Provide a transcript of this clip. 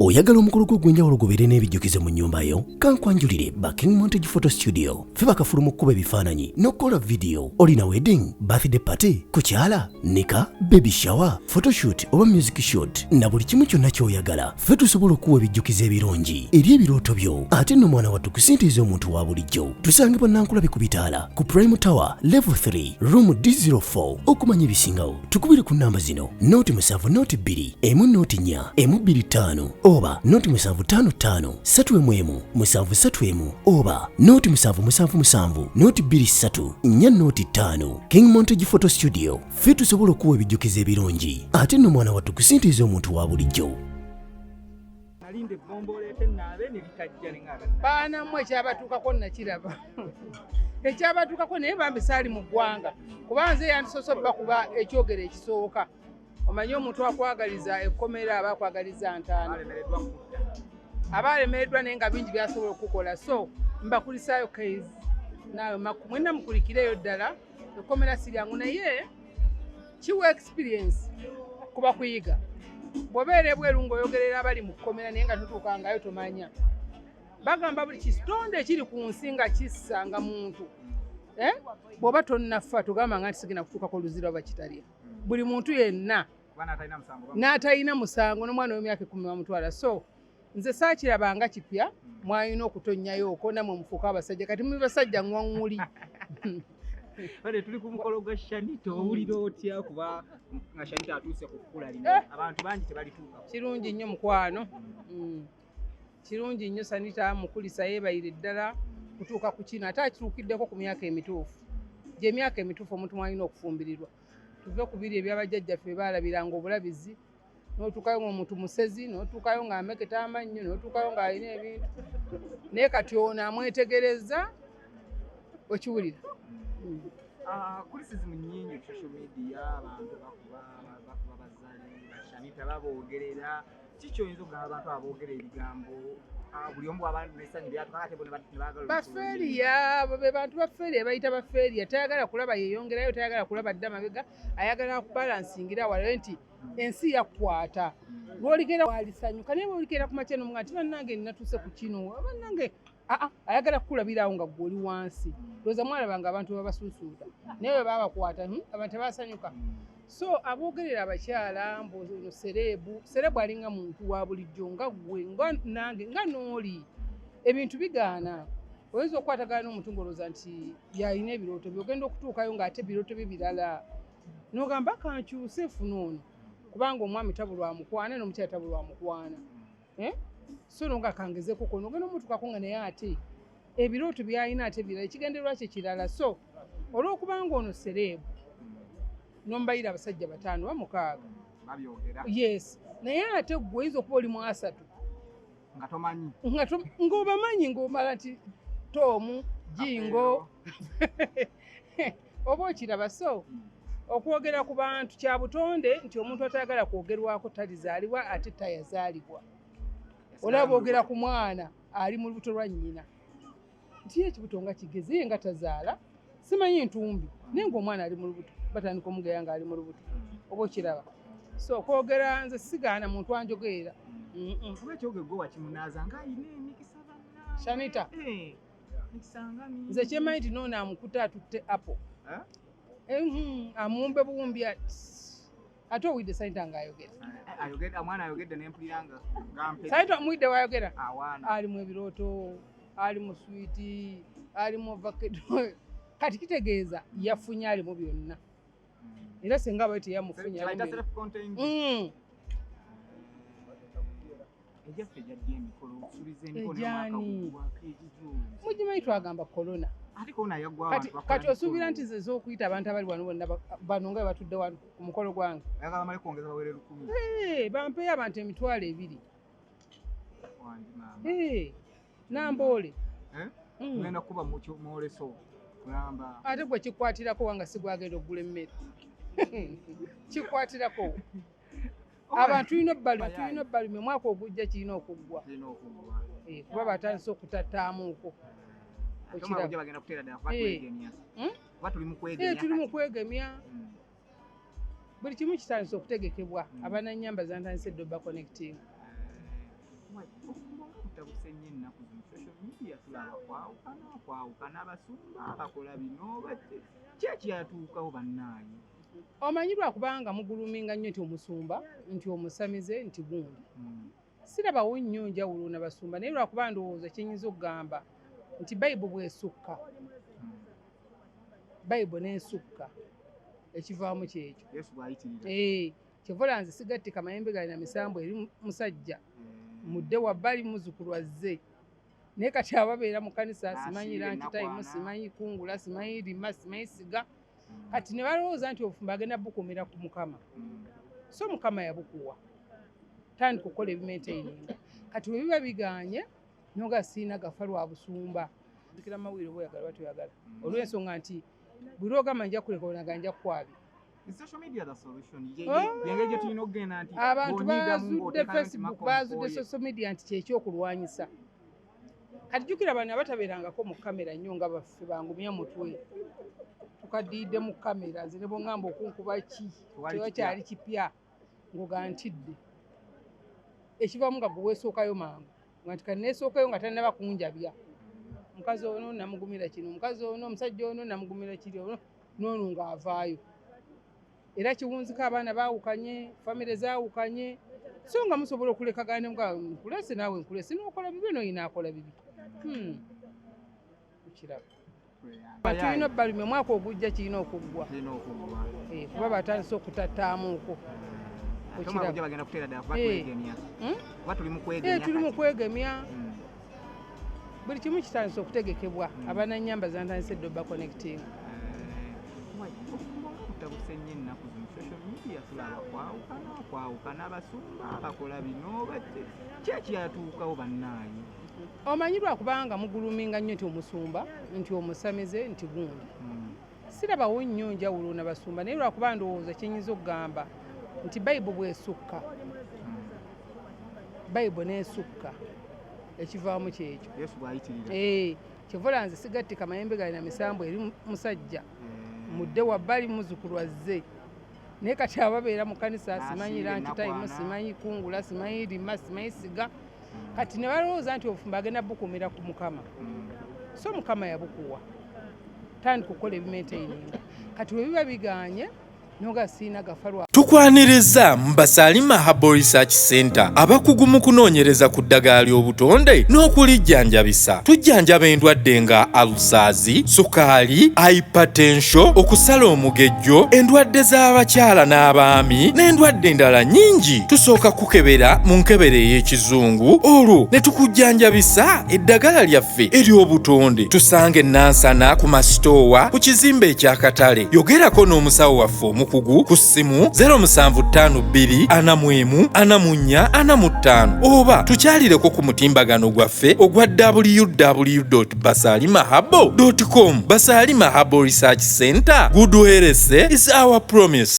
Oyagala omukolo gwo ogw'enjawulo gubeere n'ebijjukizo mu nnyumba yo? Kankwanjulire ba King Montage Photo Studio. Ffe bakafulu mu kkuba ebifaananyi n'okukola vidiyo. Olina wedding, birthday party, kukyala, nika, baby shower, photoshoot oba music shoot na buli kimu kyonna ky'oyagala. Ffe tusobola okukuwa ebijjukizo ebirungi eri ebirooto byo. Ate nno mwana wattu kusintiiza omuntu wa bulijjo. Tusangibwa Nankulabe ku bitaala ku Prime Tower Level 3 Room D04. Okumanya ebisingawo tukubire ku namba zino 07 02 1 04 125 oba 0755 311 731 oba 0777 023 405. King Montage Photo Studio, ffe tusobola okuwa ebijjukizo ebirungi ate nno mwana wattu kusintiiza omuntu wa bulijjo. Nalinda ebbomba oleete naabe ne litajja ne ngamba Baana mmwe, ekyabatuukako nakiraba, ekyabatuukako, naye bambi saali mu ggwanga, kuba nze yandisoose bakuba ekyogero ekisooka. Omanyi omuntu akwagaliza ekkomera aba akwagaliza ntaana. Alemereddwa kudda. Aba alemereddwa, naye nga bingi byasobola okukola. So mbakulisaayo case naawe Makku, mwenna mukulikireyo ddala. Ekkomera si lyangu, naye kiwa experience, kuba kuyiga. Bw'obeera ebweru ng'oyogerera abali mu kkomera, naye nga totuukangayo, tomanya. Bagamba buli kitonde ekiri ku nsi nga kissa nga muntu, eh? Bw'oba tonnafa, togamba nga nti sigenda kutuukako luzira oba kitalya. Buli muntu yenna kuba n'atalina musango n'atalina musango, n'omwana w'emyaka 10 bamutwala. So nze saakirabanga kipya. Mwalina okutonnyayo okwo nammwe mufuuke abasajja. Kati muli basajja ŋwaŋŋuli. Bale, tuli ku mukolo gwa Shanita. Owulira otya kuba nga Shanita atuuse ku kkula lino? Eh. Abantu bangi tebalituukako. Kirungi nnyo, mukwano. Kirungi nnyo. Sanita mukulisa, yeebayire ddala kutuuka ku kino, ate akituukiddeko ku myaka emituufu, gyemyaka emituufu omuntu mwalina okufumbirirwa. Tuve ku biri ebyabajjajjaffe baalabiranga obulabizi, n'otuukayo ng'omuntu musezi, n'otuukayo ng'ameketa amannyo, n'otuukayo ng'alina ebintu. Naye kati ono amwetegereza, okiwulira. Ah, criticism nnyingi ku social media, abantu bakuba bazali bashanita, baboogerera. Kiki oyinza okugamba abantu aboogera ebigambo? Ah, buli omu bw'aba nessanyu lyatuka ate bo ne baagala Ba failure, abo be bantu ba failure, bayita ba failure. Tayagala kulaba yeeyongerayo, tayagala kulaba dda mabega, ayagala kubalansingira walabe nti ensi yakukwata. Lwoligera walisanyuka, naye bwoligera ku makya nomuga nti bannange natuuse ku kino, bannange aa, ayagala kukulabirawo nga gwe oli wansi. Lowooza mwalabanga abantu babasuusuuta, naye bwe babakwata, abantu tebasanyuka. So aboogerera abakyala mbu ono celeb, celeb alinga muntu wa bulijjo nga ggwe, nga nange, nga n'oli. Ebintu bigaana. Oyinza okukwatagana n'omuntu ng'olowooza nti yalina ebirooto bye, ogenda okutuukayo ng'ate ebirooto bye birala, n'ogamba kankyuse nfune ono, kubanga omwami tabulwa mukwana n'omukyala tabulwa mukwana, eh? So no nga kangezeko kono, ogenda omutuukako nga naye ate ebirooto byalina ate birala, ekigendererwa kye kirala. So olw'okubanga ono celeb, nombayira abasajja bataano ba mukaaga babyogera. Yes, naye ate gwe oyinza okuba oli mu 30 nga tomanyi. Ng'obamanyi, ng'omala nti Toomu Jingo oba okiraba. So okwogera ku bantu kya butonde nti omuntu atayagala kwogerwako talizaalibwa, ate tayazaalibwa. Olaba boogera ku mwana ali mu lubuto lwa nnyina nti ye ekibuto nga kigeze, ye nga tazaala, simanyi ntumbi, naye ng'omwana ali mu lubuto, batandika omugeya ng'ali mu lubuto, oba okiraba. So okwogera, nze sigaana muntu anjogerera. Kuba ekyoge gwe wakimunaaza ng'ayina emikisa banna. Shanita. Eh, mikisa nga mingi. Nze kyemanyi nti noono amukutte, atutte apple. Eh? Amuwumbe buwumbi ati ate owulidde Sanita ng'ayogera. Eh, ayogedde, omwana ayogedde nempulira nga gampe. Sanita omuwulidde wayogera? Awaana. Ali mu ebirooto, ali mu suite, ali mu vakedo. Kati kitegeeza yafunye, ali mu byonna, era senga abaye teyamufunye ali mu Kyayita byonna. Self contained. Ejaffe gyajja emikolo, okusuubiza emikolo. Egyani? Egijo. Mugimanyi, twagamba korona. Ate korona yaggwa. Kati kati osuubira nti ze z'okuyita abantu abali wano bonna, bano nga bwe batudde wano ku mukolo gwange? Ayagala bamale kwongeza bawere 1000. Eh, bampeeyo abantu 20,000. Wangi maama. Eh, Namboole. Eh? Mm. Ngenda kuba mu mwoleso kulamba. Ate gwe kikwatirako wanga sigwagenda okugula emmere? Kikwatirako abantu tulina obbalumya. Omwaka ogujja kirina okuggwa. Kirina okuggwa. Eh, kuba batandise okutataamuuko. Ate omwaka ogujja bagenda kuteera ddala kuba Eh. twegemya. Kuba tuli mu kwegemya. Tuli mu Kati. kwegemya. Buli kimu kitandise okutegekebwa. Abananyamba zantandise edda oba connecting. Butabuse nnyo ennaku zino social media, tulaba kwawukana kwawukana, abasumba bakola bino, ki ekyatuukawo bannaaye? Omanyi lwakubanga muguluminga nnyo nti omusumba, nti omusamize, nti gundi. Sirabawo nnyo njawulo nabasumba, naye lwakuba ndowooza kyenyinza okugamba nti Bayibuli bwesukka, Bayibuli n'esukka, ekivaamu kyekyo. Yesu bw'ayitirira. Kyeva nze sigattika mayembe gali na misambu eri musajja mudde wabbali, muzukulu azze. Naye kati ababeera mu kanisa, simanyi Asiiba lunch time, ennaku. Simanyi kungula, simanyi lima, simanyi siga. Kati ne balowooza nti obufumbo agenda bukuumira ku Mukama. So Mukama yabukuwa, tandika okukola ebimaintaininga. Kati bwe biba biganye, noga siina gafa lwa busumba. Nzikira mawulire oba oyagala oba toyagala, olw'ensonga nti buli lwogamba nja kuleka, onaga nja kukwabya. Is social media the solution? Oh! Yengeri gye tulina okugenda nti Abantu bw'onyiigamu bazudde ng'oteekayo nti Facebook, Mako bazudde nkooye. social media nti kyekyokulwanyisa. Kati jjukira bano abatabeerangako mu kamera nnyo nga baffe bangumya mutwe, tukaddiidde mu kamera. Nze ne bwongamba okunkuba ki, Tewali. Tewakyali kipya ngoga ntidde. Ekivamu nga gwe weesookayo mangu nga nti kaneesookayo nga tannaba kunjabya. Omukazi ono namugumira kino, omukazi ono, omusajja ono namugumira kiri, ono noono ng'avaayo era kiwunzika. Abaana baawukanye, famire zaawukanye, so nga musobola okulekagana nga nkulese naawe nkulese, nokola bibi noyina akola bibi. Kiraba tulina obbalumya omwaka ogujja kirina okuggwa. Kirina okuggwa. Kuba batandise okutataamuuko. Ate omwaka ogujja bagenda kuteera ddala kuba twegemya. Kuba tuli mu kwegemya Tuli mu kati. kwegemya. Buli kimu kitandise okutegekebwa. Abananyamba zantandise dde oba connecting. Obufumbo nga butabuse nnyo ennaku zino social media, tulaba kwawukana kwawukana, abasumba bakola bino, ki ekyatuukawo bannaaye? Omanyi lwakubanga muguluminga nnyo nti omusumba, nti omusamize, nti gundi. Sirabawo nnyo njawulo nabasumba, naye lwakuba ndowooza kyenyinza okugamba nti Bayibuli bwesukka, Bayibuli n'esukka, ekivaamu kyekyo. Yesu bw'ayitirira. Kyeva nze sigattika mayembe gali na misambu eri musajja mudde wabbali, muzukulu azze. Naye kati ababeera mu kanisa, simanyi Asiiba lunch time, ennaku. Simanyi kungula, simanyi lima, simanyi siga. Kati ne balowooza nti obufumbo agenda bukuumira ku Mukama. So Mukama yabukuwa, tandika okukola ebimaintaininga. Kati bwe biba biganye, noga siina gafa lwa Tukwaniriza mu Basalima Herbal Research Center, abakugu mu kunoonyereza ku ddagala ly'obutonde n'okulijjanjabisa. Tujjanjaba endwadde nga ulcers, sukaali, hypertension, okusala omugejjo, endwadde z'abakyala n'abaami, n'endwadde endala nnyingi. Tusooka kukebera mu nkebera ey'ekizungu, olwo ne tukujjanjabisa eddagala lyaffe ery'obutonde. Tusanga enansana ku Masitoowa ku kizimbe ekyakatale. Yogerako n'omusawo waffe omukugu ku ssimu 0752 41 44 45, oba tukyalireko ku mutimbagano gwaffe ogwa www basalimahabo com. Basalima Herbal Research Center, good health is our promise.